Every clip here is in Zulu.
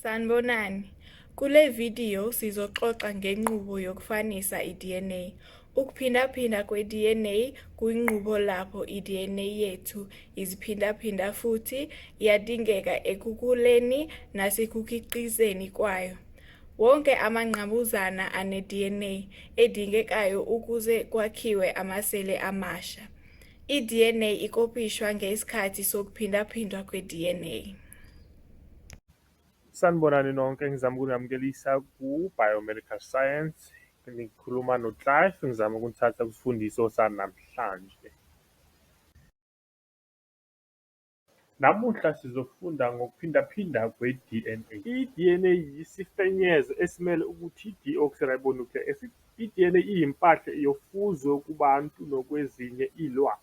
Sanibonani. Kule vidiyo sizoxoxa ngenqubo yokufanisa i-DNA. Ukuphindaphinda kwe-DNA kuyinqubo lapho i-DNA yethu iziphindaphinda futhi iyadingeka ekukhuleni nasekukhiqizeni kwayo. Wonke amangqamuzana ane-DNA edingekayo ukuze kwakhiwe amaseli amasha. I-DNA ikopishwa ngesikhathi sokuphindwaphindwa kwe-DNA. Sanibonani nonke, ngizama ukunamukelisa ku-Biomedical Science. Ngikhuluma no-Clive, ngizama ukunithatha kwisifundiso sanamhlanje. Namuhla sizofunda ngokuphindaphinda kwe-DNA. I-DNA yisifenyezo esimele ukuthi i-deoxyribonucleic acid. I-DNA iyimpahla yofuzo kubantu nakwezinye izilwane.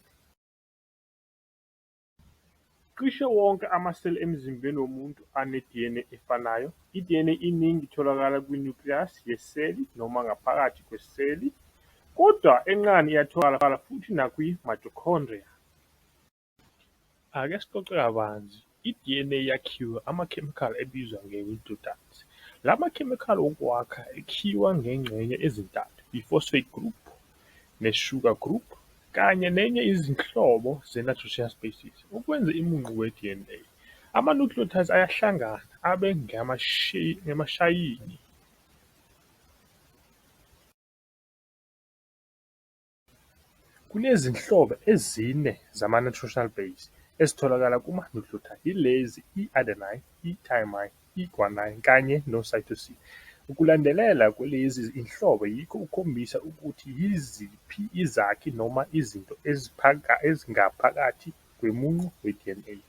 Cishe wonke amaseli emzimbeni womuntu ane-DNA efanayo. I-DNA eningi itholakala kwi-nucleus yeseli noma ngaphakathi kweseli, kodwa encane iyatholakala futhi nakwi-mitochondria. Ake sixoxe kabanzi, i-DNA yakhiwa amakhemikhali abizwa nge-nucleotides. Lamakhemikhali wokwakha akhiwa ngezingxenye ezintathu, i-phosphate group, ne-sugar group, kanye nenye izinhlobo ze-nitrogenous bases, ukwenza imungu we-DNA. Ama-nucleotides ayahlangana abe ngamashayini. Kunezinhlobo ezine zama-nitrogenous base ezitholakala kuma-nucleotide, yilezi i-adenine, i-thymine, i-guanine kanye no-cytosine. Ukulandelana kwalezi zinhlobo yikho okukhombisa ukuthi yiziphi izakhi noma izinto ezingaphakathi kwemuncu we-DNA.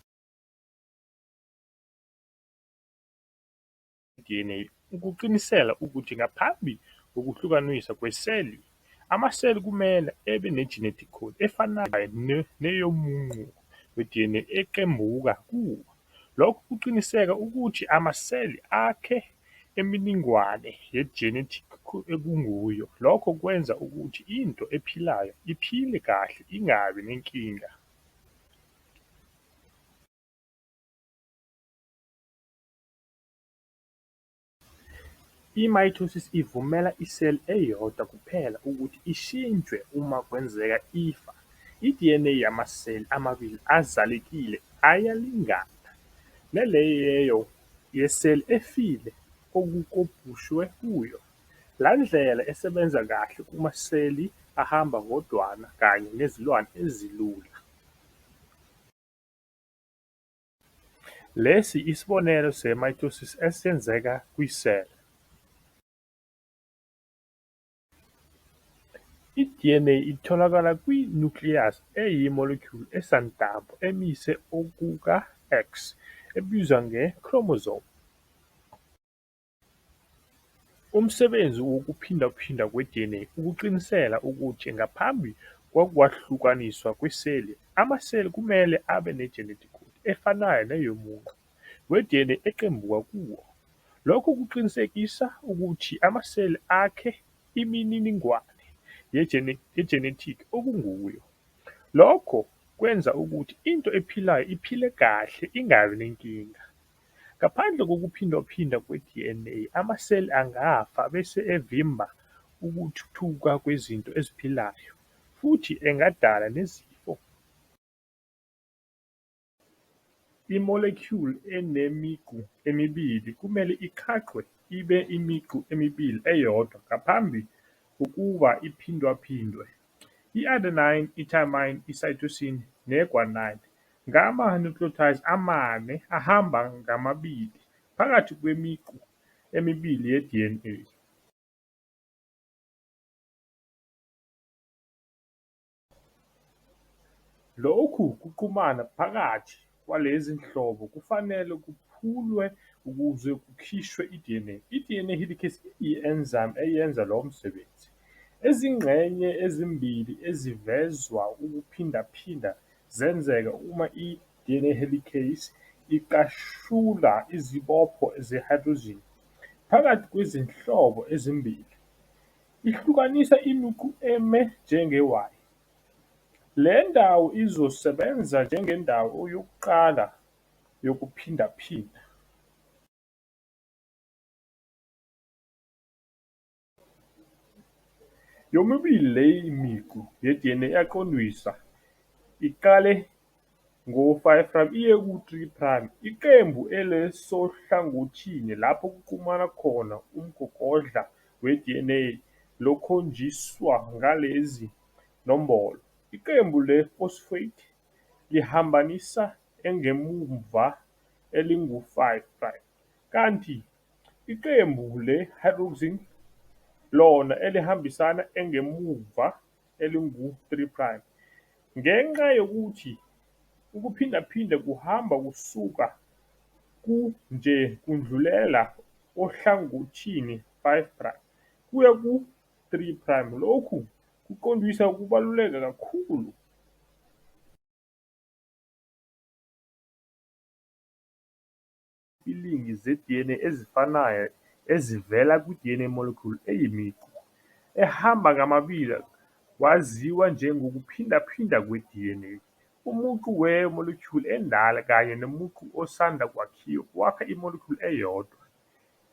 I-DNA ukuqinisela ukuthi ngaphambi kokuhlukaniswa kweseli, amaseli kumele abe ne-genetic code efanayo neyomuncu we-DNA eqembuka kuwo. Lokhu kuqinisekisa ukuthi amaseli akhe imininingwane ye-genetic okunguyo, lokho kwenza ukuthi into ephilayo iphile kahle ingabi nankinga. I-Mitosis ivumela iseli eyodwa kuphela ukuthi ishintshwe uma kwenzeka ifa. I-DNA yamaseli amabili azalekile iyalingana naleyo yeseli efile okukopishwe kuyo. Lendlela isebenza kahle kumaseli ahamba ngodwana kanye nezilwane ezilula. Lesi isibonelo se-mitosis esenzeka kwi-cell. I-DNA itholakala kwi-nucleus eyi-molecule esantambo emise okuka-X ebizwa nge-chromosome. Umsebenzi wokuphindwaphindwa kwe-DNA ukuqinisela ukuthi ngaphambi kokwahlukaniswa kweseli, amaseli kumele abe ne-genetic code efanayo neyomuncu we-DNA eqembuka kuwo. Lokhu kuqinisekisa ukuthi amaseli akhe imininingwane ye-genetic okunguyo, lokho kwenza ukuthi into ephilayo iphile kahle ingabi nankinga. Ngaphandle kokuphindwaphindwa kwe-DNA, amaseli angafa bese evimba ukuthuthuka kwezinto eziphilayo, futhi engadala nezifo. I-Molecule enemiqu emibili kumele iqhaqhwe ibe imiqu emibili eyodwa ngaphambi kokuba iphindwaphindwe. I-Adenine, i-thymine, i-cytosine ne-guanine ngama-nucleotides amane ahamba ngamabili phakathi kwemiqu emibili ye-DNA. Lokhu kuxhumana phakathi kwalezinhlobo kufanele kuphulwe ukuze kukhishwe i-DNA. I-DNA helicase iyi-enzyme eyenza lo msebenzi. Izingxenye ezimbili ezivezwa ukuphindaphinda zenzeka uma i-DNA helicase iqashula izibopho zehydrogen phakathi kwezinhlobo ezimbili, ihlukanisa imiqu eme njenge-Y. Le ndawo izosebenza njengendawo yokuqala yokuphindaphinda. Yomibili le miqu ye-DNA iyaqondiswa iqale ngo-5' iye ku-3'. Iqembu elisohlangothini lapho kuqhumana khona umgogodla we-DNA lukhonjiswa ngalezi nombolo, iqembu le-phosphate lihambisa engemuva elingu-5', kanti iqembu le-hydroxyl lona lihambisa engemuva elingu-3'. Ngenxa yokuthi ukuphindaphinda kuhamba kusuka ku-nje kudlulela ohlangothini 5' kuya ku-3', lokhu kuqondiswa kubaluleke kakhulu. Izipilingi ze-DNA ezifanayo ezivela ku-DNA molecule eyimiqu ehamba ngamabili kwaziwa njengokuphindaphinda kwe-DNA. Umuqu we-molecule endala kanye nomuqu osanda kwakhiwa kwakha i-molecule eyodwa.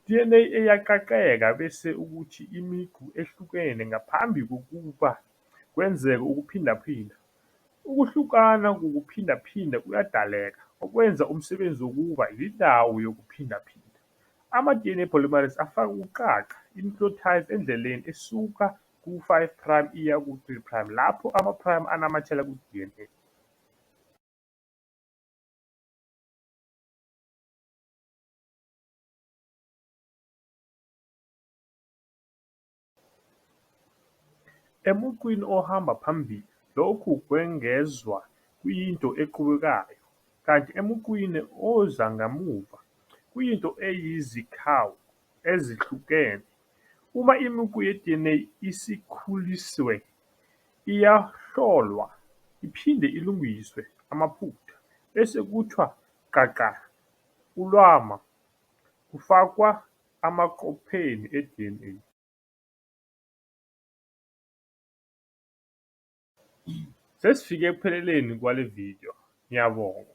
DNA iyaqaqeka bese kuthi imiqu ehlukene ngaphambi kokuba kwenzeke ukuphindaphinda. Ukuhlukana kokuphindaphinda kuyadaleka, okwenza umsebenzi wokuba yindawo yokuphindaphinda. Ama-DNA polymerase afaka uqaqa i-nucleotides endleleni esuka ku-5' iya ku-3', lapho ama-primer anamathela ku-DNA. Emuqwini ohamba phambili, lokhu kwengezwa kuyinto eqhubekayo, kanti emuqwini oza ngemuva, kuyinto eyizigcawu ezihlukene. Uma imiqu ye-DNA isikhulisiwe, iyahlolwa iphinde ilungiswe amaphutha, bese kuthiwa xaxa ulwama, kufakwa emaqopheni e-DNA. Sesifike ekupheleleni kwale vidiyo, ngiyabonga.